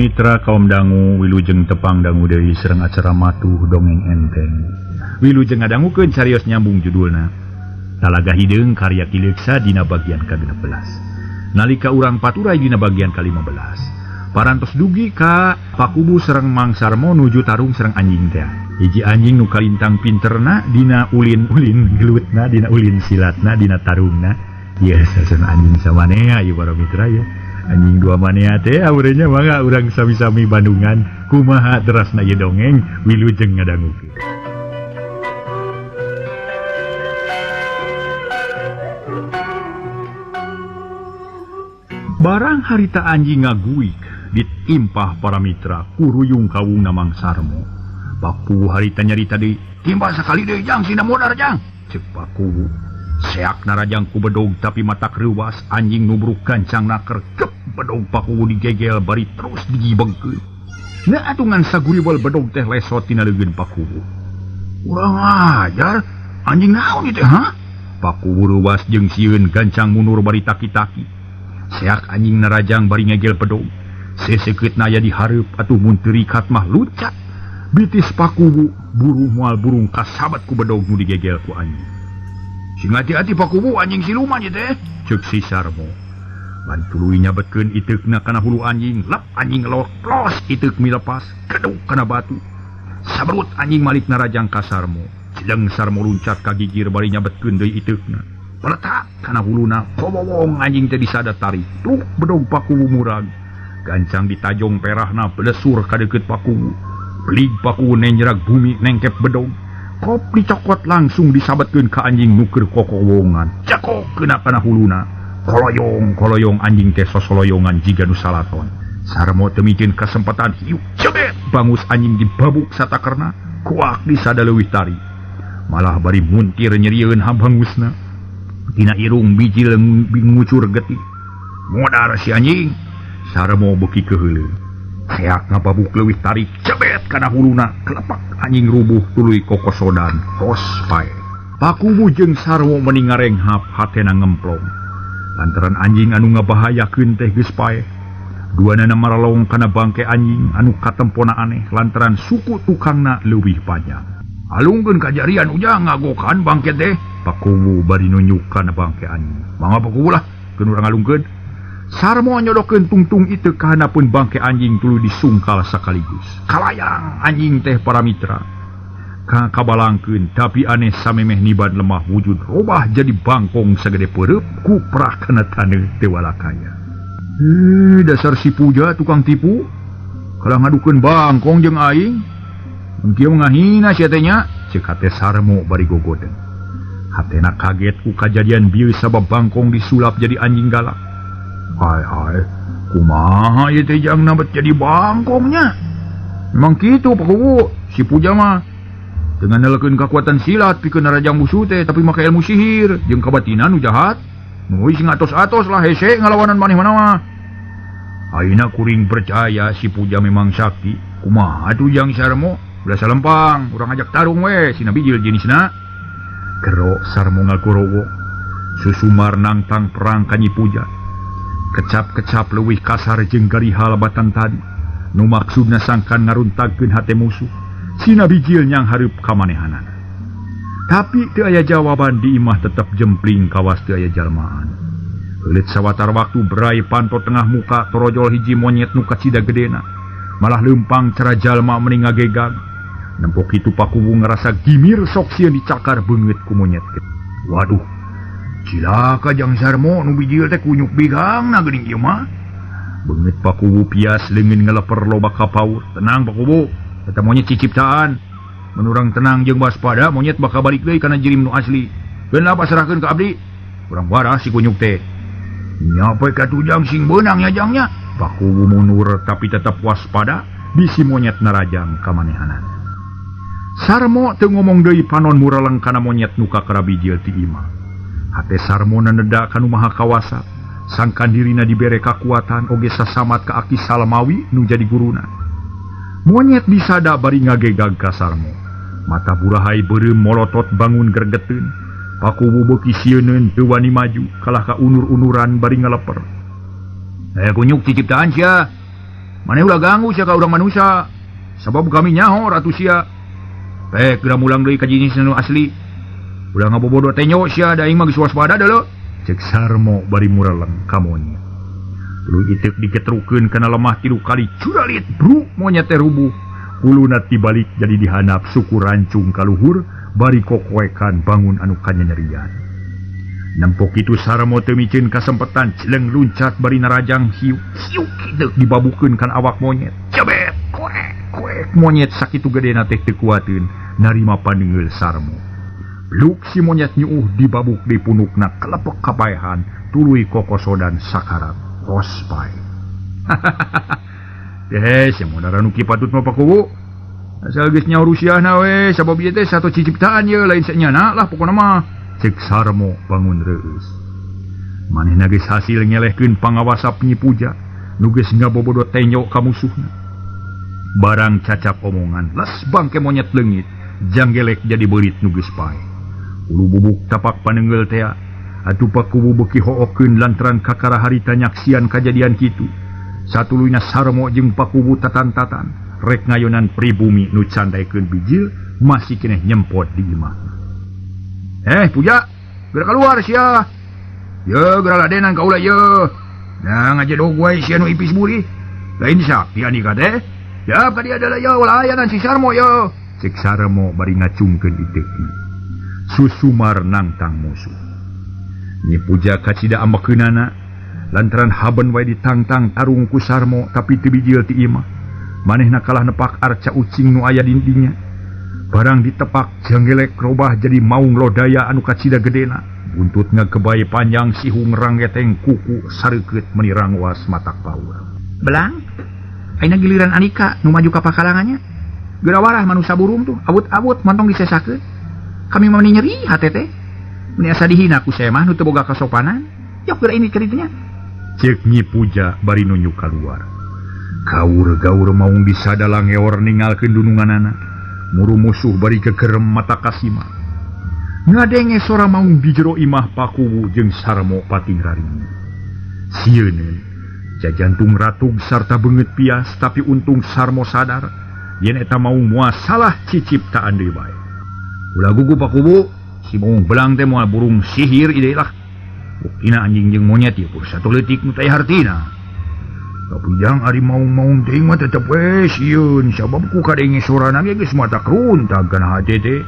Mitra kaum dangu wilujeng tepang dangu deui sareng acara matuh dongeng enteng. Wilujeng ngadangukeun carios nyambung judulna Talaga Hideung karya Ki Leuksa dina bagian ka-16. Nalika urang paturai dina bagian ka-15. Parantos dugi ka Pakubu sareng Mang Sarmo nuju tarung sareng anjing teh. Hiji anjing nu kalintang pinterna dina ulin-ulin gelutna, dina ulin silatna, dina tarungna. Ieu sareng anjing samanea ieu para mitra ya. Anjing dua manea teh aurenya mangga urang sami-sami Bandungan kumaha terasna ieu dongeng wilujeng ngadangukeun. Barang harita anjing ngaguik ditimpah para mitra kuruyung kawungna Mang Sarmo. Pakuwu harita nyarita deui, timpah sakali deui jang sina modar jang. Ceuk Pakuwu. Seak narajang ku bedog tapi matak reuwas anjing nubruk gancang naker kep bedog Pakuwu digegel bari terus digibengkeun. Na atuh ngan saguriwal bedog teh lesot tina leungeun Pakuwu. Urang ajar anjing naon ieu teh ha? Pakuwu reuwas jeung sieun gancang mundur bari taki-taki. Seak anjing narajang bari ngegel bedog. Sesekeutna aya di hareup atuh mun teu rikat mah luncat. Bitis Pakuwu buruh moal burung kasabat ku bedog nu digegel ku anjing. Sing hati-hati Pakuwu anjing siluman ieu teh, ceuk si Sarmo. Bari tuluy nyabetkeun iteukna kana hulu anjing, lep anjing los iteuk milepas, keduk kana batu. Saberut anjing malik narajang ka Sarmo. Cileng Sarmo luncat ka gigir bari nyabetkeun deui iteukna. Peletak kana huluna, kobowong anjing teh disada tarik. Tuk bedog Pakuwu murag. Gancang ditajong perahna belesur ka deukeut Pakuwu. Belig Pakuwu nenjrag bumi nengkep bedog. Kop dicokot langsung disabetkeun ka anjing nu keur kokowongan. Cekok kena kana huluna. Koloyong-koloyong anjing teh sosoloyongan jiga nu salaton. Sarmo teu mikeun kasempatan hiuk cebet bangus anjing dibabuk satakerna, kuak disada leuwih tarik. Malah bari muntir nyerieun habangusna. Tina irung bijil ngucur getih. Modar si anjing. Sarmo beuki keuheuleun. Seak ngababuk leuwih tarik cebet kana huluna, kelepak anjing rubuh tuluy kokosodan tos pae. Pakuwu jeung Sarmo meni ngarenghap hatena ngemplong. Lantaran anjing anu ngabahayakeun teh geus pae. Duanana maralong kana bangke anjing anu katempona aneh lantaran suku tukangna leuwih panjang. Alungkeun kajarian ujang ngagokan bangke teh. Pakuwu bari nunjuk kana bangke anjing. Mangga Pakuwu lah keun urang alungkeun. Sarmo nyodokeun tungtung itu kahanapeun bangke anjing tuluy disungkal sakaligus. Kalayang anjing teh para mitra. Ka kabalangkeun tapi aneh samemeh niban lemah wujud robah jadi bangkong sagede peureub kuprah kana taneuh teu walakaya. Dasar si Puja tukang tipu. Kalah ngadukeun bangkong jeung aing. Engkieu ngahina sia teh nya, ceuk hate Sarmo bari gogodeung. Hatena kaget ku kajadian bieu sabab bangkong disulap jadi anjing galak. Hai hai, kumaha ieu teh jang nabet jadi bangkongnya. Memang kitu Pakuwu, si Puja mah dengan nelekeun kakuatan silat pikeun narajang musuh teh tapi make ilmu sihir jeung kabatinan nu jahat. Nu sing atos-atos lah hese ngalawanan maneh mah. Ayeuna kuring percaya si Puja memang sakti. Kumaha atuh jang Sarmo? Ulah salempang, urang ajak tarung we sina bijil jenisna. Gero Sarmo ngagorowo. Susumar nangtang perang ka Nyi Puja. Kecap-kecap leuwih kasar jeung garihal batan tadi. Nu maksudna sangkan ngaruntagkeun hate musuh. Sina bijil nyang hareup ka manehanana. Tapi teu aya jawaban di imah tetep jempling kawas teu aya jalmaan. Heuleut sawatar waktu berai panto tengah muka torojol hiji monyet nu kacida gedena. Malah leumpang cara jalma meni ngagegag. Nempo kitu Pakuwu ngarasa gimir sok sieun dicakar beungeut ku monyet. Waduh. Cilaka jang Sarmo nu bijil teh kunyuk bigangna geuning ieu mah. Beungeut Pakuwu pias leungeun ngaleper loba kapaur. Tenang Pakuwu, eta monyet ciciptaan. Mun urang tenang jeung waspada, monyet bakal balik deui kana jirim nu asli. Keun lah pasrahkeun ka abdi. Urang warah si kunyuk teh. Nya poe katujang sing beunang nya jangnya. Pakuwu mundur tapi tetap waspada bisi monyet narajang ka manehanana. Sarmo teu ngomong deui panon muraleng kana monyet nu kakara bijil ti imah. Hate Sarmo naneda kanu maha kawasa, sangkan dirina dibere kakuatan oge sasamat ka Aki Salmawi nu jadi guruna. Monyet disada bari ngagegag ka Sarmo. Mata burahai beureum molotot bangun gregeteun. Pakuwu beuki sieuneun teu wani maju kalah ka unur-unuran bari ngaleper. Kunyuk ciciptaan sia. Maneh ulah ganggu sia ka urang manusia. Sabab kami nyaho ratu sia. Pek geura mulang deui ka jinis nu asli. Ulah ngabobodo tenyo sia da aing mah geus waspada deuleu. Cek Sarmo bari mureleng ka monyet. Tuluy iteuk digetrukeun kana lemah 3 kali curalit bru monyet teh rubuh. Kuluna tibalik jadi dihanap suku rancung ka luhur bari kokoekan bangun anu kanyanyerian. Nempok itu Sarmo teu miceun kasempetan celeng luncat bari narajang hiu hiu kitu dibabukeun kan awak monyet. Cebet koek koek monyet sakitu gedena teh teu kuateun narima paneunggeul Sarmo. Luk si monyet nyuuh dibabuk di punukna kelepek kapaehan tuluy kokosodan sakarat kos pae. Deh si modara nu kieu patut mah Pakuwu. Asal geus nyaho rusiahna we sabab ieu teh satu ciciptaan ye lain sanyana lah pokona mah. Cek Sarmo bangun reueus. Manehna geus hasil ngelehkeun pangawasa Nyi Puja nu geus ngabobodo tenyo ka musuhna. Barang cacap omongan les bangke monyet leungit janggelek jadi beurit nu geus pae. Ulu bubuk tapak paneunggeul tea atuh Pakuwu beuki hookeun lantaran kakara harita nyaksian kajadian kitu. Satuluyna Sarmo jeung Pakuwu tatan-tatan rek ngayonan pribumi nu candaekeun bijil masih keneh nyempot di imah. Puja, geura keluar sia. Ye, geura ladenan kaula ye. Nah, ngajedog wae sia nu ipis buri. Lain sakti anika teh. Ya, ka dia adalah ye, walayanan si Sarmo ye. Cek Sarmo bari ngacungkeun iteukna. Susumar nangtang musuh. Nyi Puja kacida ambekeunana lantaran haben wae ditangtang tarung ku Sarmo tapi teu bijil ti imah. Manehna kalah nepak arca ucing nu aya di dinya. Barang ditepak janggelek robah jadi maung lodaya anu kacida gedena. Buntut ngagebai panjang sihung ranggeteng kuku sareukeut meuni rangwas matak paur. Belang, ayeuna giliran Anika nu maju ka pakalangannya. Geura warah manusa burung tuh, abut-abut montong disesakeun. Kami mah meuni nyeri hate teh. Meuni asa dihina ku saya mah nu teu boga kasopanan. Yok geura ini ceritanya. Ceuk Nyi Puja bari nunjuk kaluar. Gaur-gaur maung disada langeor ningalkeun dununganana. Muru musuh bari gegerem mata kasima. Ngadenge sora maung di jero imah Pakuwu jeung Sarmo pating raringi. Sieun jajantung ratug sarta beungeut pias tapi untung Sarmo sadar yen eta maung moal salah ciciptaan deui bae. Ulah gugup Pakuwu, si maung belang teh moal burung sihir ieu lah. Buktina anjing jeung monyet ieu pur satu leutik nu teh hartina. Tapi jang ari maung-maung teuing mah tetep we sieun sabab ku kadenge sorana ge geus matak runtag kana hate teh.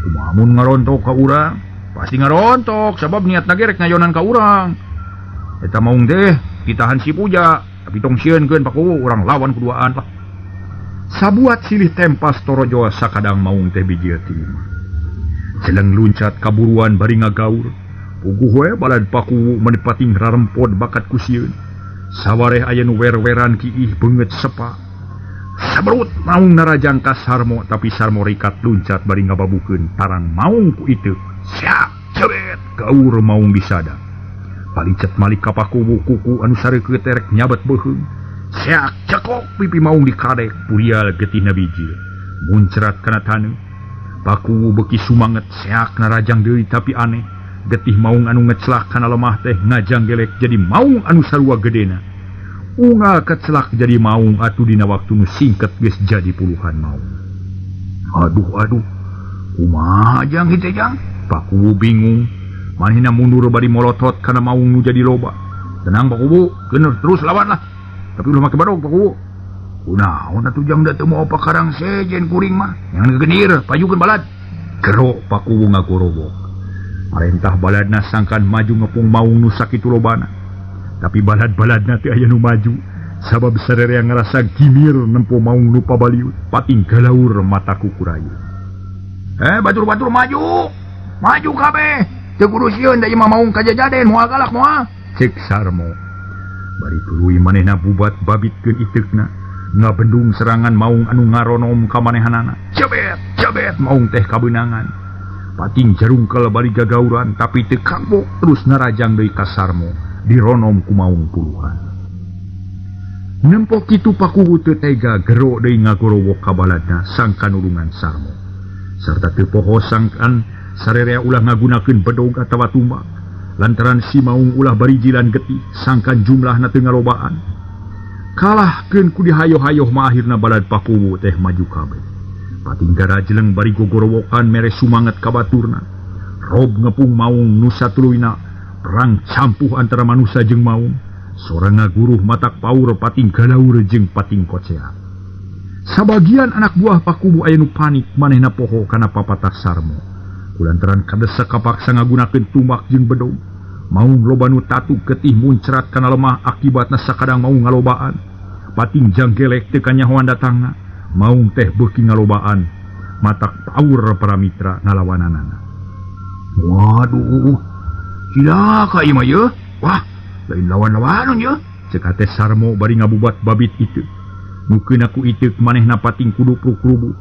Kumaha mun ngarontok ka urang? Pasti ngarontok sabab niatna ge rek ngayonan ka urang. Eta maung teh ditahan si Puja, tapi tong sieunkeun Pakuwu urang lawan kuduaan lah. Sabuat silih tempas torojo sakadang maung teh bijil ti imah. Celeng luncat kaburuan bari ngagaur. Puguh we balad Pakuwu meuni pating rarempod bakat ku sieun. Sawareh aya nu wer-weran kiih beungeut sepa. Saberut maung narajang ka Sarmo tapi Sarmo rikat luncat bari ngababukeun tarang maung ku iteuk. Siap cebet gaur maung disada. Palicet malik ka Pakuwu kuku anu sareukeut terek nyabet beuheung. Siak cekok pipi maung dikadek purial getihna bijil. Muncrat kana taneuh. Pakuwu beuki sumanget seak narajang deui tapi aneh. Getih maung anu ngecelak kana lemah teh ngajanggelek jadi maung anu sarua gedena. Ungal kecelak jadi maung atuh dina waktu nu singket geus jadi puluhan maung. Aduh aduh, kumaha jang hite jang? Pakuwu bingung. Manehna mundur bari molotot kana maung nu jadi loba. Tenang Pakuwu, keun terus lawan lah. Tapi ulah make badog Pakuwu. Kunaon atuh jang da teu moal pakarang sejen kuring mah. Jangan gegenir, pajukeun balad. Gero Pakuwu ngagorowok. Parentah baladna sangkan maju ngepung maung nu sakitu lobana. Tapi balad-baladna teh aya nu maju sabab sararea ngarasa gimir nempo maung nu pabaliut pating galaur mata kukurayu. Batur-batur maju. Maju kabeh. Teu kudu sieun da ieu mah maung kajajaden moal galak moal. Cek Sarmo. Bari tuluy manehna bubat babitkeun iteukna ngabendung serangan maung anu ngaronom ka manehanana. Cebet, cebet maung teh kabeunangan. Pating jarungkel bari gagauran tapi teu kapok terus narajang deui ka Sarmo dironom ku maung puluhan. Nempo kitu Pakuwu teu tega gero deui ngagorowok ka baladna sangkan nulungan Sarmo. Sarta teu poho sangkan sarerea ulah ngagunakeun bedog atawa tumbak lantaran si maung ulah barijilan getih sangkan jumlahna teu ngalobaan. Kalahkeun ku dihayo-hayoh mah akhirna balad Pakuwu teh maju kabeh. Pating garajeleng bari gogorowokan mere sumanget ka baturna. Rob ngepung maung nu satuluyna perang campuh antara manusia jeung maung. Sora ngaguruh matak paur pating galaur jeung pating kocea. Sabagian anak buah Pakuwu aya nu panik manehna poho kana papatah Sarmo. Kulantaran kadesek kapaksa ngagunakeun tumbak jeung bedog. Maung loba nu tatu getih muncrat kana lemah akibatna sakadang maung ngalobaan. Pating janggelek teu kanyahoan datangna. Maung teh beuki ngalobaan. Matak paur para mitra ngalawananana. Waduh, cilaka ieu mah yeuh. Wah, lain lawan-lawanan yeuh. Ceuk hate Sarmo bari ngabubat babit itu. Nu keuna ku iteuk manehna pating kudu prukrubu.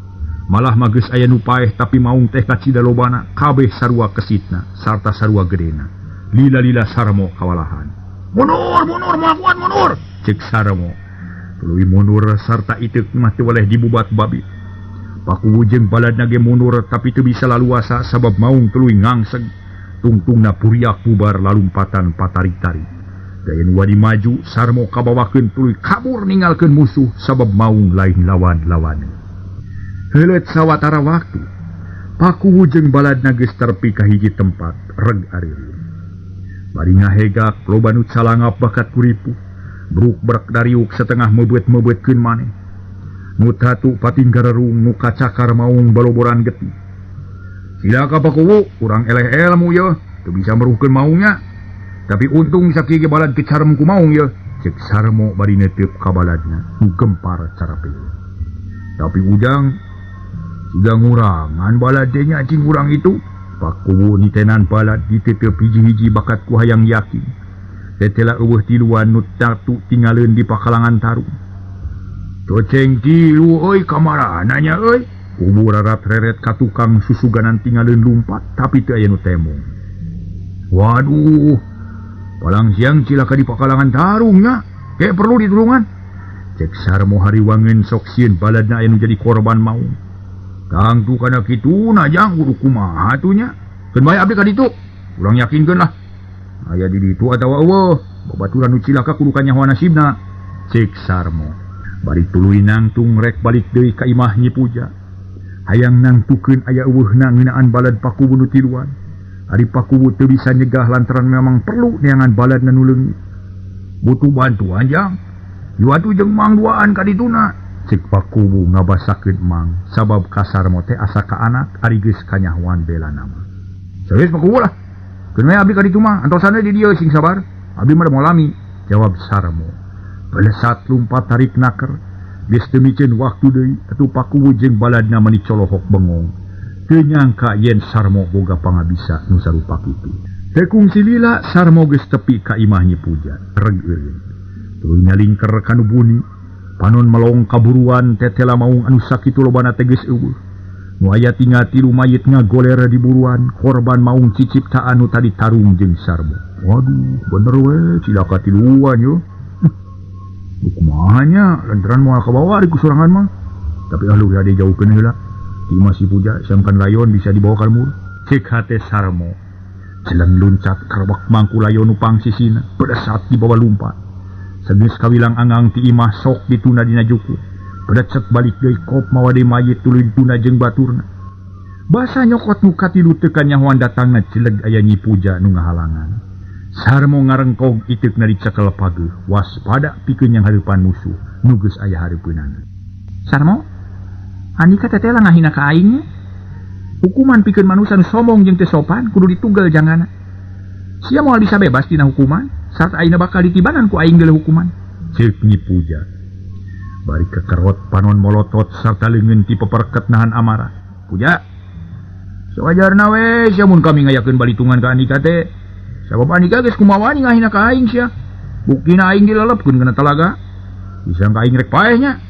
Malah mah geus aya nu paeh tapi maung teh kacida lobana kabeh sarua kesitna sarta sarua gedena. Lila-lila Sarmo kawalahan. Mundur, mundur, moal kuat mundur. Ceuk Sarmo. Tuluy mundur sarta iteuk mah teu weleh dibubat babit. Pakuwu jeung baladna ge mundur tapi teu bisa laluasa sabab maung tuluy ngangseg. Tungtungna puriak bubar lalumpatan patarik-tarik. Daya nu wani maju Sarmo kabawakeun tuluy kabur ninggalkeun musuh sabab maung lain lawan-lawaneun. Heuleut sawatara waktu, Pakuwu jeung baladna geus terpi ka hiji tempat reg arireun. Bari ngahegak loba nu calangap bakat kuripuh, bruk-brek dariuk setengah meubeut-meubeutkeun maneh. Nu tatu pating garerung nu kacakar maung baloboran getih. Cilaka Pakuwu, urang eleh elmu yeuh, teu bisa meruhkeun maungnya. Tapi untung sakieu ge balad kecarem ku maung yeuh. Ceuk Sarmo bari neuteup ka baladna, nu gempar carapeuh. Tapi ujang siga ngurangan balad teh nya cing urang itu. Pakuwu nitenan balad diteteup hiji-hiji bakat ku hayang yakin. Tetela eueuh tiluan nu tatu tingaleun di pakalangan tarung. Coceng tilu euy kamarana nya euy. Kubu rarat reret ka tukang susuganan tingaleun lumpat tapi teu aya nu temong. Waduh, palang siang cilaka di pakalangan tarung nya. Ke perlu ditulungan. Cek Sarmo hariwangeun sok sieun baladna aya nu jadi korban maung. Kang tu kana kituna jang kudu kumaha atuh nya. Keun bae abdi ka ditu. Urang yakinkeun lah. Aya di ditu atawa eueuh, babaturan nu cilaka kudu kanyahoan nasibna. Cek Sarmo. Bari tuluy nangtung rek balik deui ka imah Nyi Puja. Hayang nangtukeun aya eueuhna ngeunaan balad Pakuwu nu tiluan. Ari Pakuwu teu bisa nyegah lantaran memang perlu neangan baladna nu leungit. Butuh bantuan jang. Ieu atuh jeung mang duaan ka dituna. Cek Pakuwu ngabasakeun mang sabab ka Sarmo teh asa ka anak ari geus kanyahoan bela nama. Serius Pakuwu lah. Keun we abdi ka ditu mah, antosan we di dieu sing sabar. Abdi mah moal lami, jawab Sarmo. Belesat lumpat tarik naker. Geus teu miceun waktu deui atuh Pakuwu jeung baladna mani colohok bengong. Teu nyangka yen Sarmo boga pangabisa nu sarupa kitu. Teu kungsi lila Sarmo geus tepi ka imah Nyi Puja, reg eureun. Tuluy nyalingker ka nu buni. Panon melong kaburuan tetela maung anu sakitu lobana teh geus eueuh. Nu aya tinggal tilu mayit ngagoler di buruan, korban maung ciciptaan nu tadi tarung jeung Sarmo. Waduh, bener we cilaka tiluan yo. Kumaha nya lantaran moal kabawa ari ku sorangan mah. Tapi ah leuwih ade jauhkeun heula. Ti imah si Puja sangkan layon bisa dibawa ka lembur. Ceuk hate Sarmo. Jeleng luncat kerebek mangku layon nu pangsisina, pedesat dibawa lumpat. Sageus kawilang angang ti imah sok dituna dina juku. Pedecet balik deui kop mawa deui mayit tuluy dituna jeung baturna. Basa nyokot nu katilu teu kanyahoan datangna jeleg aya Nyi Puja nu ngahalangan. Sarmo ngarengkog iteukna dicekel pageuh, waspada pikeun yang hareupan musuh nu geus aya hareupeunana. Sarmo, Andika tetela ngahina ka aing nya. Hukuman pikeun manusa nu sombong jeung teu sopan kudu ditugel jangana. Sia moal bisa bebas tina hukuman, sarta ayeuna bakal ditibanan ku aing geuleuh hukuman. Ceuk Nyi Puja. Bari kekerot panon molotot sarta leungeun ti peperket nahan amarah. Puja, sawajarna we sia mun kami ngayakeun balitungan ka Andika teh. Sabab Andika geus kumaha wani ngahina ka aing sia. Buktina aing dilelepkeun kana talaga. Bisa ka aing rek paeh nya.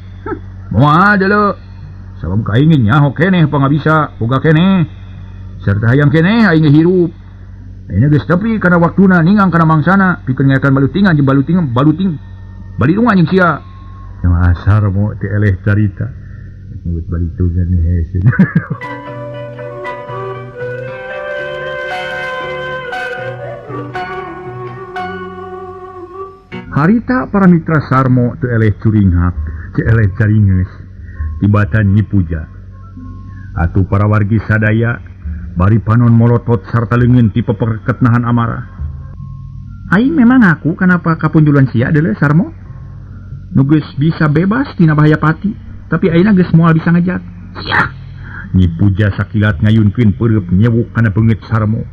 Moal deuleu. Sabab ka aing nyaho keneh pangabisa, boga keneh. Sarta hayang keneh aing hirup. Ayeuna geus tepi kana waktuna ningang kana mangsana pikeun ngayakeun balutingan jeung balutingan baluting balitungan jeung sia. Yang asar mo teu eleh carita. Nyebut balitungan hese. Harita para mitra Sarmo teu eleh curinghak, teu eleh caringeus, tibatan Nyi Puja. Atuh para wargi sadaya bari panon molotot sarta leungeun ti peperket nahan amarah. Aing memang ngaku kenapa kapunjulan sia deuleu Sarmo. Nu geus bisa bebas tina bahaya pati, tapi ayeuna geus moal bisa ngejat. Sia. Nyi Puja sakilat ngayunkeun peureub nyewuk kana beungeut Sarmo.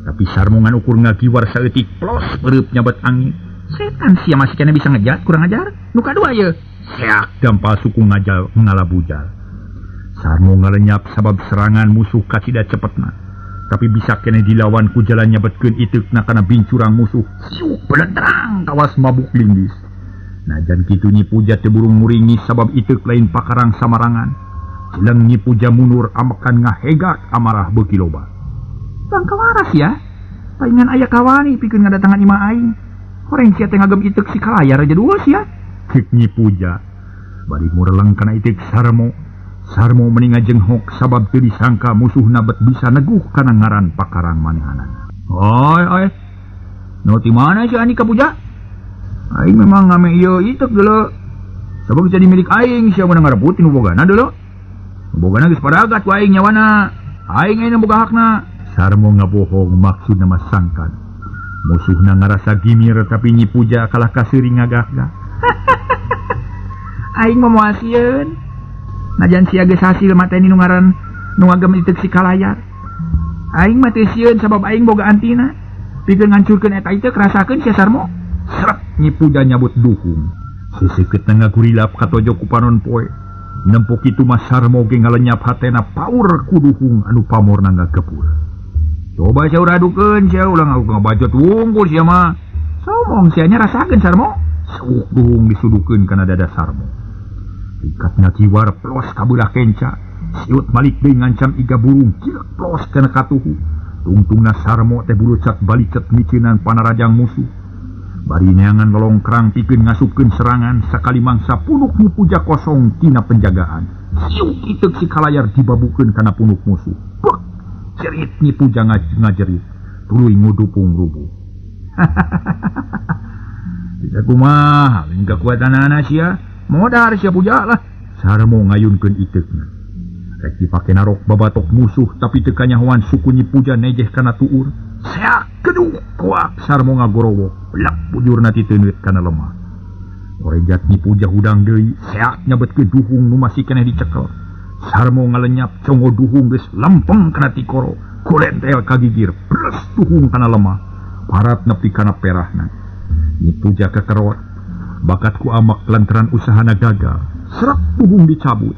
Tapi Sarmo ngan ukur ngagiwar saeutik plos peureub nyabet angin. Setan sia masih kena bisa ngejat kurang ajar. Nu kadua ye. Seak dampal suku ngajal ngalabujal. Sarmo ngalenyap sabab serangan musuh kacida cepetna. Tapi bisa kene dilawan ku jalan nyabetkeun iteukna kana bincurang musuh. Siuk belentrang kawas mabuk linggis. Najan kitu Nyi Puja teu burung muringi sabab iteuk lain pakarang samarangan. Jeleng Nyi Puja mundur amekan ngahegak amarah beuki loba. Bangka waras ya. Paingan aya kawani pikeun ngadatangan imah aing. Horeng sia teh ngagem iteuk si kalayar aja dua sia. Cek Nyi Puja. Bari mureleng kana iteuk Sarmo. Sarmo meni ngajenghok sabab teu disangka musuhna bet bisa neguh kana ngaran pakarang manehanana. Oi oi. Nu ti mana si Andika Puja? Aing memang ngame ieu iteuk deuleu. Sabab jadi milik aing sia meunang ngarebut nu bogana deuleu. Nu bogana geus paragat ku aing nyawana. Aing ayeuna boga hakna. Sarmo ngabohong maksudna mah sangkan. Musuhna ngarasa gimir tapi Nyi Puja kalah kaseuri ngagak-gak. Aing mah moal sieun. Najan sia geus hasil mateni nu ngaran nu ngagem iteuk si kalayar. Aing mah teu sieun sabab aing boga antina. Pikeun ngancurkeun eta iteuk rasakeun sia Sarmo. Srep Nyi Puja nyabut duhung. Seseukeutna ngagurilap katojo ku panon poe. Nempo kitu mah Sarmo ge ngalenyap hatena paur ku duhung anu pamorna ngagepul. Coba sia uradukeun sia ulah ngabacot wungkul sia mah. Somong sia nya rasakeun Sarmo. Suuk duhung disudukeun kana dada Sarmo. Ikatna kiwar plos kabelah kenca. Siut malik deui ngancam iga burung cilek plos kana katuhu. Tungtungna Sarmo teh bulucat balicet miceunan panarajang musuh. Bari neangan lolongkrang pikeun ngasupkeun serangan sakali mangsa punuk Nyi Puja kosong tina penjagaan. Siuk iteuk si kalayar dibabukeun kana punuk musuh. Bek! Jerit Nyi Puja ngajerit. Tuluy ngudupung rubuh. Bisa kumaha lain kakuatanana sia. Modar sia Puja lah. Sarmo ngayunkeun iteukna. Rek dipake narok babatok musuh tapi teu kanyahoan suku Nyi Puja nejeh kana tuur. Seak keduh kuak Sarmo ngagorowok. Lak bujurna titeuneuet kana lemah. Orejat Nyi Puja hudang deui, seak nyabetkeun duhung nu masih keneh dicekel. Sarmo ngalenyap congo duhung geus lempeng kana tikoro. Kulentel kagigir, bres duhung kana lemah. Parat nepi kana perahna. Nyi Puja kekerot. Bakat ku amak lantaran usahana gagal. Serap duhung dicabut.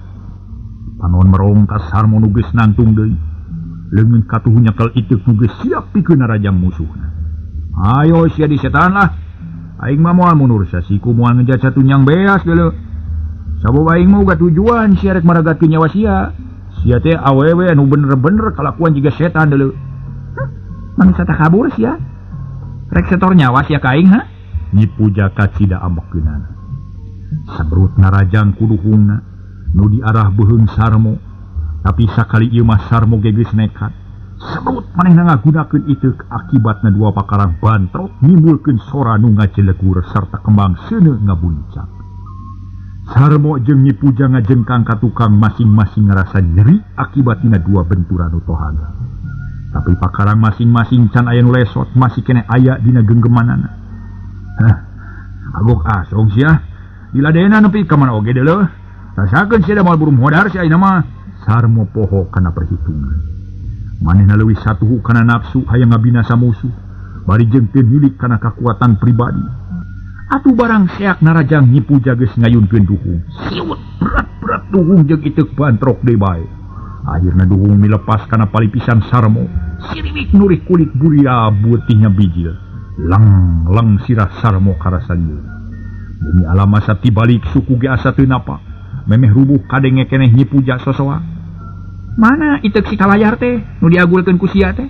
Panon merongkas Sarmo nu geus nangtung deui. Leungeun katuhu nyekel iteuk nu geus siap pikeun narajang musuhna. Ayo sia disetan lah. Aing mah moal mundur sasiku moal ngejat satunyang beas deuleu. Sabab aing mah uga tujuan sia rek maragatkeun nyawa sia. Sia teh awewe anu bener-bener kalakuan jiga setan deuleu. Mangsa takabur sia. Rek setor nyawa sia ka aing ha? Nyi Puja kacida amekeunana. Sabrut narajang ku duhungna nu diarah beuheung Sarmo. Tapi sakali ieu mah Sarmo ge geus nekat. Sabrut manehna ngagunakeun iteuk akibatna dua pakarang bantrok nimbulkeun sora nu ngajelegur sarta kembang seuneu ngabuncak. Sarmo jeung Nyi Puja ngajengkang ka tukang masing-masing ngarasa nyeri akibat tina dua benturan nu tohaga. Tapi pakarang masing-masing can aya nu lesot masih keneh aya dina genggemanana. Hah, agok asong sia. Diladena nepi ka mana oge deuleu. Rasakeun sia da moal burung modar sia ayeuna mah. Sarmo poho kana perhitungan. Manehna leuwih satuhu kana nafsu hayang ngabinasa musuh. Bari jeung teu milik kana kakuatan pribadi. Atuh barang seak narajang Nyi Puja geus ngayunkeun duhung. Siut berat-berat duhung jeung iteuk bantrok deui bae. Akhirna duhung milepas kana palipisan Sarmo. Siriwik nurih kulit buria beutingna bijil. Lang lang sirah Sarmo karasa lieur. Bumi alam asa tibalik suku ge asa teu napa. Memeh rubuh kadenge keneh Nyi Puja sosoa. Mana iteuk si kalayar teh nu diagulkeun ku sia teh?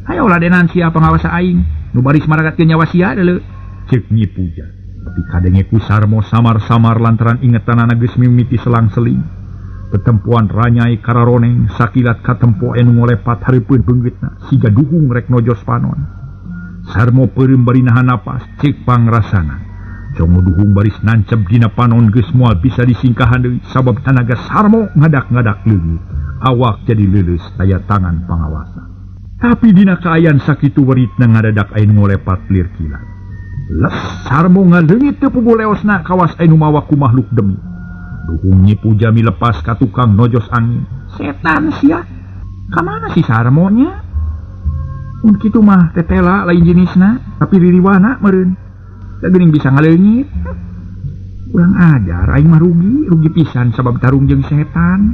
Hayo ladenan sia pangawasa aing nu baris maragatkeun nyawa sia deuleu. Ceuk Nyi Puja. Tapi kadenge ku Sarmo samar-samar lantaran ingetanana geus mimiti selang-seling. Petempuan ranyai kararoneng sakilat katempo anu ngolepat hareupeun beungeutna siga duhung rek nojos panon. Sarmo peureum bari nahan napas ceuk pangrasana. Congo duhung baris nancep dina panon geus moal bisa disingkahan deui sabab tanaga Sarmo ngadak-ngadak leungit. Awak jadi leuleus aya tangan pangawasa. Tapi dina kaayaan sakitu weritna ngadadak aya nu ngolepat lir kilat. Les Sarmo ngaleungit teu puguh leosna kawas aya nu mawa ku makhluk demi. Duhung Nyi Puja milepas ka tukang nojos angin. Setan sia. Ka mana si Sarmonya? Mun kitu mah tetela lain jenisna, tapi ririwana meureun. Da geuning bisa ngaleungit. Urang ajar aing mah rugi, rugi pisan sabab tarung jeung setan.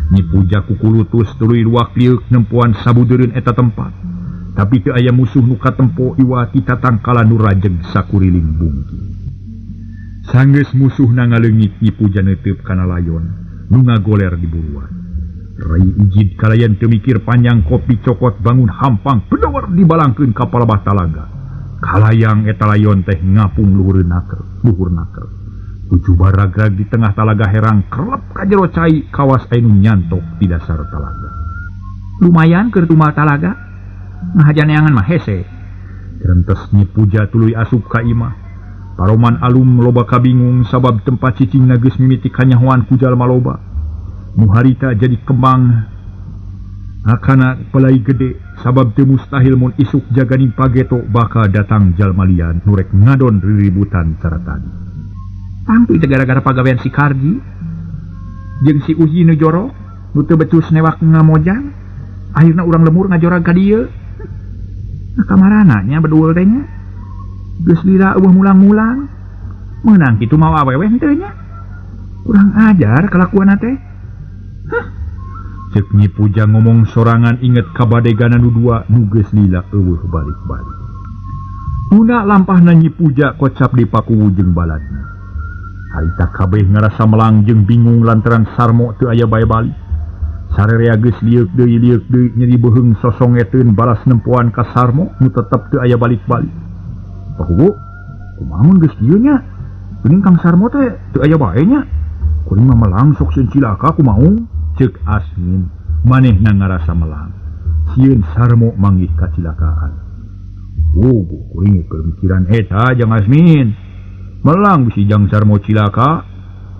Nyi Puja kukulutus tuluy luak lieuk nempoan sabudeureun eta tempat. Tapi teu aya musuh nu katempo iwa ti tatangkalan nu rajeg sakuriling bungki. Sanggeus musuhna ngaleungit Nyi Puja neuteup kana layon nu ngagoler di buruan. Rai Ijid kalayan teu mikir panjang kopi cokot bangun hampang pedawar dibalangkeun ka palebah talaga. Kalayang eta layon teh ngapung luhur naker. Tujuh baragrag di tengah talaga herang kerlep ka jero cai kawas anu nyantok di dasar talaga. Lumayan keur tumal talaga. Ngahajan neangan mah hese. Rentes Nyi Puja tuluy asup ka imah. Paroman alum loba kabingung sabab tempat cicingna geus mimiti kanyahoan ku jalma loba. Nu harita jadi kembang akana pelai gede sabab teu mustahil mun isuk jaganing pageto bakal datang jalma lian nu rek ngadon riributan cara tadi. Tangtu teh gara-gara pagawean si Karji jeung si Uji nu joro nu teu becus newak ngamojang, akhirna urang lemur ngajorag ka dieu. Nah kamarana nya bedul teh nya. Geus lila eueuh mulang-mulang. Meunang kitu mawa awewe henteu nya. Kurang ajar kalakuanna teh. Hah. Ceuk Nyi Puja ngomong sorangan inget ka badegana nu dua nu geus lila eueuh balik-balik. Tuna lampahna Nyi Puja kocap di pakuwu jeung baladna. Harita kabeh ngarasa melang jeung bingung lantaran Sarmo teu aya bae balik. Sarerea geus lieuk deui nyeri beuheung sosongeteun balas nempoan ka Sarmo nu tetep teu aya balik-balik. Pakuwu, kumaha mun geus kieu nya? Geuning Kang Sarmo teh teu aya bae nya. Kuring mah melang sok sieun cilaka kumaha? Ceuk Asmin, manehna ngarasa melang. Sieun Sarmo manggih kacilakaan. Oh, kuring keur mikiran eta jang Asmin. Melang bisi jang Sarmo cilaka.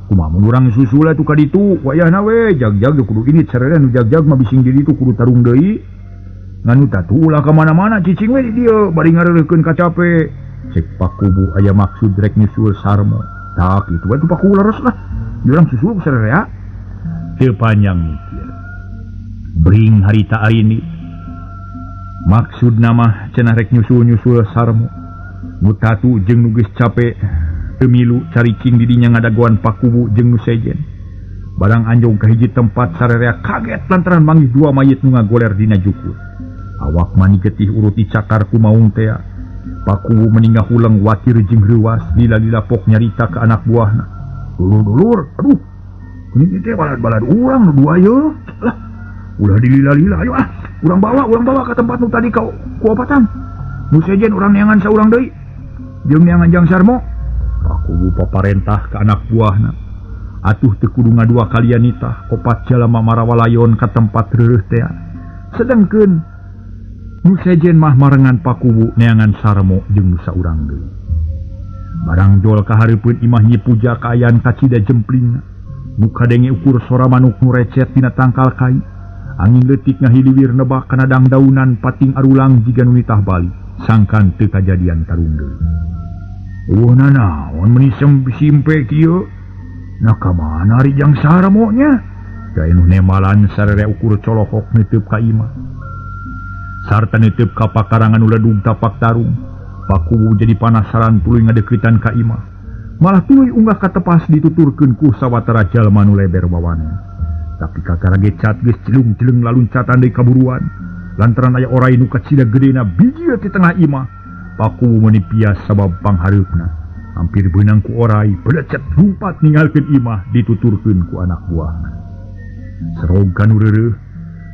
Kumaha mun urang susul atuh ka ditu, wayahna we jag-jag kudu ini sarerea nu jag-jag mah bising di ditu kudu tarung deui. Ngan nu tatu ulah ka mana-mana cicing we di dieu bari ngareureukkeun kacape. Cek Pakubu aya maksud rek nyusul Sarmo. Tak kitu we tuh Pakubu leres lah. Urang susul ku sarerea. Teu panjang mikir. Bring harita arini. Maksudna mah cenah rek nyusul-nyusul Sarmo. Nu tatu jeung nu geus cape teu milu caricing di dinya ngadagoan Pakubu jeung nu sejen. Barang anjong ka hiji tempat sarerea kaget lantaran manggih dua mayit nu ngagoler dina jukut. Awak mani getih urut dicakar ku maung tea. Pakubu meningah huleng watir jeung reuwas lila-lila pok nyarita ka anak buahna. Dulur-dulur, aduh. Ini teh balad-balad urang nu dua ye. Lah, ulah dilila-lila ayo ah. Urang bawa ka tempat nu tadi ka kuopatan. Nu sejen urang neangan saurang deui. Jeung neangan jang Sarmo. Pakubu paparentah ka anak buahna. Atuh teu kudu ngadua kalian nitah opat jalma marawalayon ka tempat reureuh tea. Sedengkeun nu sejen mah marengan Pakubu neangan Sarmo jeung nu saurang deui. Barang jol ka hareupeun imah Nyi Puja kaayaan kacida jemplingna. Nu kadenge ukur sora manuk nu recet dina tangkal kai. Angin leutik ngahiliwir nebak kana dangdaunan pating arulang jiga nu nitah bali. Sangkan teu kajadian tarung deui. Eueuh nanaon meuni simpe kieu? Nah ka mana ari jang Sarmo nya? Da nu nemalan sararea ukur colohok neuteub ka imah. Sarta neuteub ka pakarangan nu ledug tapak tarung. Pakubu jadi panasaran tuluy ngadeuketan ka imah. Malah tuluy unggah ka tepas dituturkeun ku sawatara jalma nu leber wawanan. Tapi kakara ge cat geus jelung-jelung laluncatan deui kaburuan. Lantaran aya orai nu kacida gedena biji di tengah imah. Pakubu meuni pias sabab panghareupna. Hampir beunang ku orai belecet lumpat ninggalkeun imah dituturkeun ku anak buahna. Serog ka nu reureuh,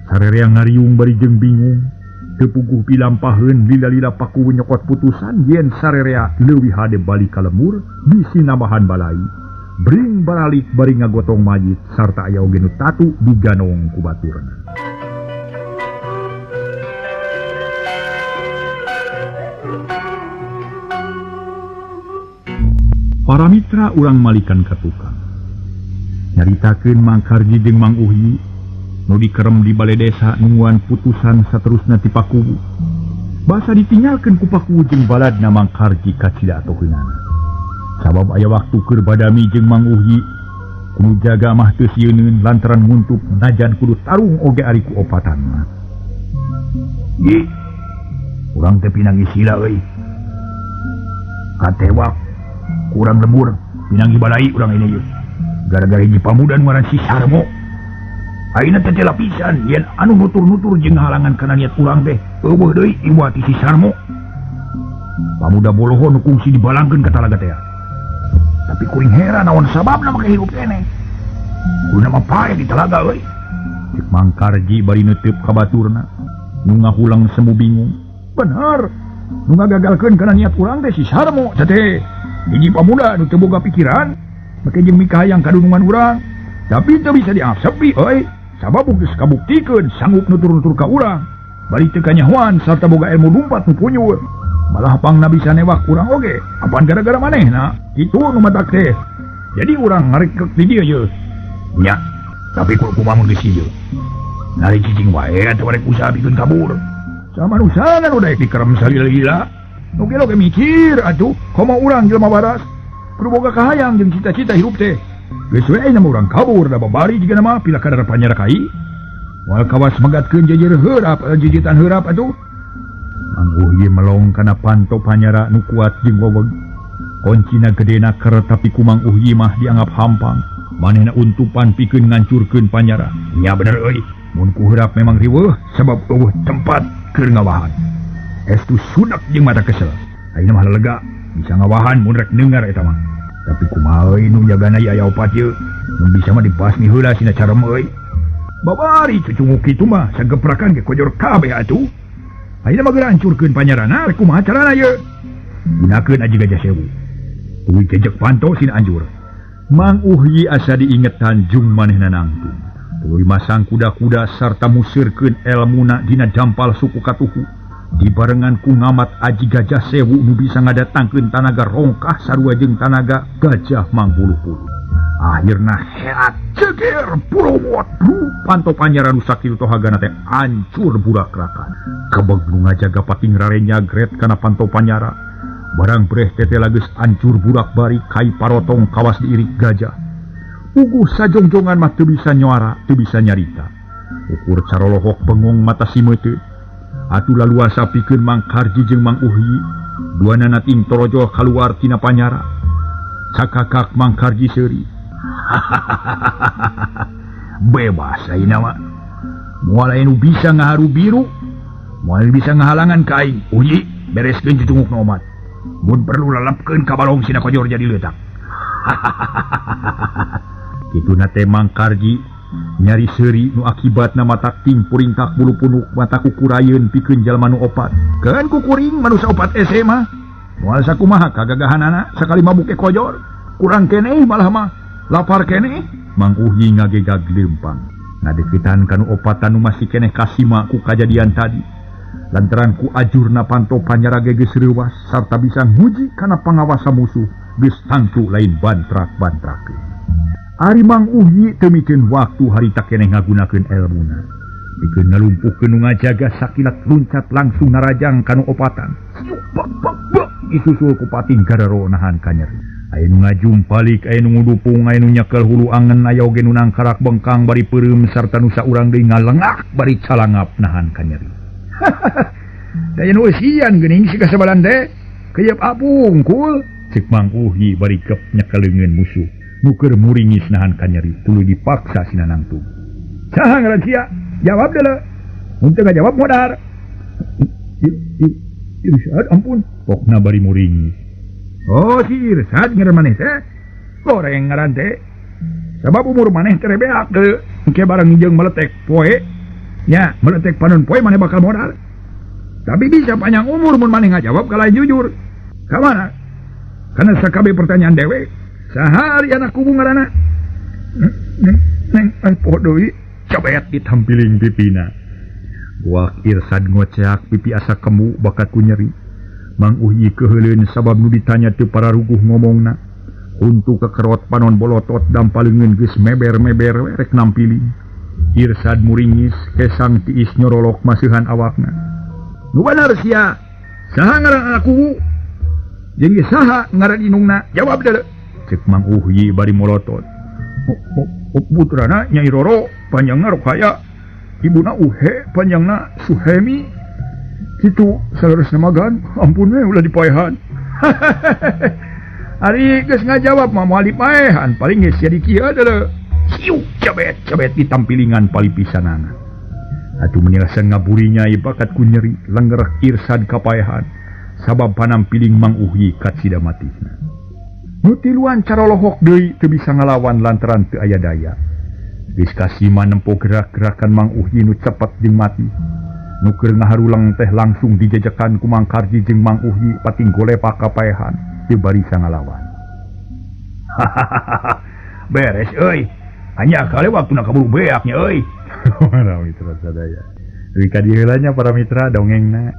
sarerea ngariung bari jeung bingung. Teu puguh pilampaheun lila-lila Pakubu nyokot putusan yen sarerea leuwih hade balik ka lemur bisi nambahan balai. Bring baralik bari ngagotong mayit sarta aya oge nu tatu diganong ku baturna. Para mitra urang malikan ka tukang. Nyaritakeun Mang Karji jeung Mang Uhyi nu dikerem di balai desa nungguan putusan saterusna ti Pakuwu. Basa ditinggalkeun ku Pakuwu jeung baladna Mang Karji kacida atoheunana. Sabab aya waktu keur badami jeung Mang Uhyi kudu jaga mah teu sieuneun lantaran nguntup najan kudu tarung oge ari ku opatan mah. Ih, urang teh pinangi sila euy. Katewak kurang lembur pinangi balai urang ini yeuh. Gara-gara hiji pamudan ngaran si Sarmo. Ayeuna teh lapisan yen anu nutur-nutur jeung halangan kana niat urang teh eueuh deui iwati si Sarmo. Pamuda boloho nu kungsi dibalangkeun ka talaga teh. Tapi kuring heran naon sababna make hirup keneh. Kudu mah pae di talaga euy. Cek Mang Karji bari neuteup ka baturna. Nu ngahulang semu bingung. Bener. Nu ngagagalkeun kana niat urang teh si Sarmo teh. Hiji pamuda nu teu boga pikiran make jeung mikahayang kadunungan urang. Tapi teu bisa diasepi euy. Sabab geus kabuktikeun sanggup nutur-nutur ka urang. Bari teu kanyahoan sarta boga ilmu lumpat nu punyur. Malah pangna bisa newak urang oge. Apaan gara-gara manehna? Kitu nu matak teh. Jadi urang ngarekek di dieu ye. Nya, tapi kudu kumaha mun geus ieu. Nari cicing wae atuh rek usaha pikeun kabur. Sama nusana nu daek dikerem salila-lila. Nu gelo ge mikir atuh, komo urang jelema waras. Kudu boga kahayang jeung cita-cita hirup teh. Geus we ayeuna mah urang kabur da babari jiga mah pila kadar panyara kai. Moal kawas megatkeun jejer heurap, jijitan heurap atuh. Mang Uhyi melong kana panto panyara nu kuat jeung weweg. Koncina gedena ker tapi ku Mang Uhyi mah dianggap hampang. Manehna untupan pikeun ngancurkeun panyara. Nya bener euy, mun ku heurap memang riweuh sabab eueuh tempat keur ngawahan. Estu sudak jeung mata kesel. Ayeuna mah lega bisa ngawahan mun rek neungar eta mah. Tapi kumaha euy nu jagana ieu aya opat ieu. Mun bisa mah dibasmi heula sina carem euy. Babari cucunguk kitu mah sageprakan ge kojor kabeh atuh. Ayeuna mah geura hancurkeun panyarana rek kumaha carana ieu. Gunakeun aji gajah sewu. Tuluy jejek panto sina anjur. Mang Uhyi asa diingetan jung manehna nangtung. Tuluy masang kuda-kuda sarta musirkeun elmuna dina dampal suku katuhu. Dibarengan ku ngamat aji gajah sewu nu bisa ngadatangkeun tanaga rongkah sarua jeung tanaga gajah mangbulu-bulu. Akhirna herat ceger purowot panto panyara nu sakitu tohagana teh hancur burakrakan. Kebeg nu ngajaga pating rarenya gret kana panto panyara. Barang breh teh geus hancur burak bari kai parotong kawas diirik gajah. Uguh sajongjongan mah teu bisa nyuara, teu bisa nyarita. Ukur carolohok bengong mata simeute. Atuh laluasa pikeun Mang Karji jeung Mang Uhyi, duanana ting torojol kaluar tina panyara. Cakakak Mang Karji seuri. Bebas ayeuna mah. Moal aya nu bisa ngaharu biru, moal bisa ngahalangan ka aing. Uhyi, bereskeun cutunguk nu omat. Mun perlu lalapkeun ka balong sina kojor jadi leutak. Kituna teh Mang Karji nyari seuri nu akibatna matak ting puringkak bulu punuk mata kukurayeun pikeun jalma nu opat. Keun kukuring manusa opat ese mah. Moal sakumaha kagagahanana sakali mabuk kojor. Kurang keneh malah mah lapar keneh. Mang Uhyi ngagegag leumpang. Ngadeukeutan kanu opatan nu masih keneh kasima ku kajadian tadi. Lantaran ku ajurna panto panyara ge geus reuwas sarta bisa nguji kana pangawasa musuh geus tangtu lain bantrak-bantrakeun. Ari Mang Uhyi teu mikeun waktu harita keneh ngagunakeun elmuna. Pikeun ngalumpuhkeun nu ngajaga sakilat luncat langsung narajang kanu opatan. Bak bak bak disusul ku pating gararo nahan kanyeri. Aya nu ngajumpalik, aya nu ngudupung, aya nu nyekel hulu angen, aya oge nu nangkarak bengkang bari peureum sarta nu saurang deui ngalengak bari calangap nahan kanyeri. Daya nu eusian geuning si kasabalan teh. Keyep apung kul. Cek Mang Uhyi bari gep nyekel leungeun musuh. Nu keur muringis nahan kanyeri tuluy dipaksa sina nangtung. Saha ngaran sia? Jawab deuleu. Mun teu ngajawab modar. Irsad ampun, pokna bari muringis. Oh si Irsad ngaran maneh teh. Goreng ngaran teh. Sabab umur maneh teh beak deuleu. Engke barang jeung meletek poe. Nya, meletek panon poe maneh bakal modal. Tapi bisa panjang umur mun maneh ngajawab kalayan jujur. Ka mana? Kana sakabeh pertanyaan dewek. Saha ari anak kubu ngaranna? Neng neng poho deui. Cobet ditampiling pipina. Buak Irsad ngoceak pipi asa kemu bakat ku nyeri. Mang Uhyi keuheuleun sabab nu ditanya teu pararuguh ngomongna. Huntu kekerot panon bolotot dampaleungeun geus meber-meber rek nampiling. Irsad muringis kesang tiis nyorolok masihan awakna. Nu bener sia. Saha ngaran anak kuwu? Jeung saha ngaran indungna? Jawab deuleu. Cek Mang Uhyi bari molotot. Putrana Nyai Roro panjangna Rokaya. Ibuna Uhe panjangna Suhemi. Kitu saleresna magan, ampun we ulah dipaehan. Ari geus ngajawab mah moal dipaehan, paling geus jadi kieu deuleu. Siuk cebet-cebet ditampilingan palipisanana. Atuh menilasan ngaburinya ieu bakat ku nyeri lenggerek Irsad kapaehan sabab panampiling Mang Uhyi kacida matihna. Nu tiluan carolohok deui teu bisa ngalawan lantaran teu aya daya. Geus kasima nempo gerak-gerakan Mang Uhyi nu cepet jeung mati. Nu keur ngaharulang teh langsung dijejekan ku Mang Karji jeung Mang Uhyi pating golepak kapaehan teu barisa ngalawan. Beres euy. Hanya kali waktuna kaburu beaknya euy. Para mitra sadaya. Rika diheulanya para mitra dongengna.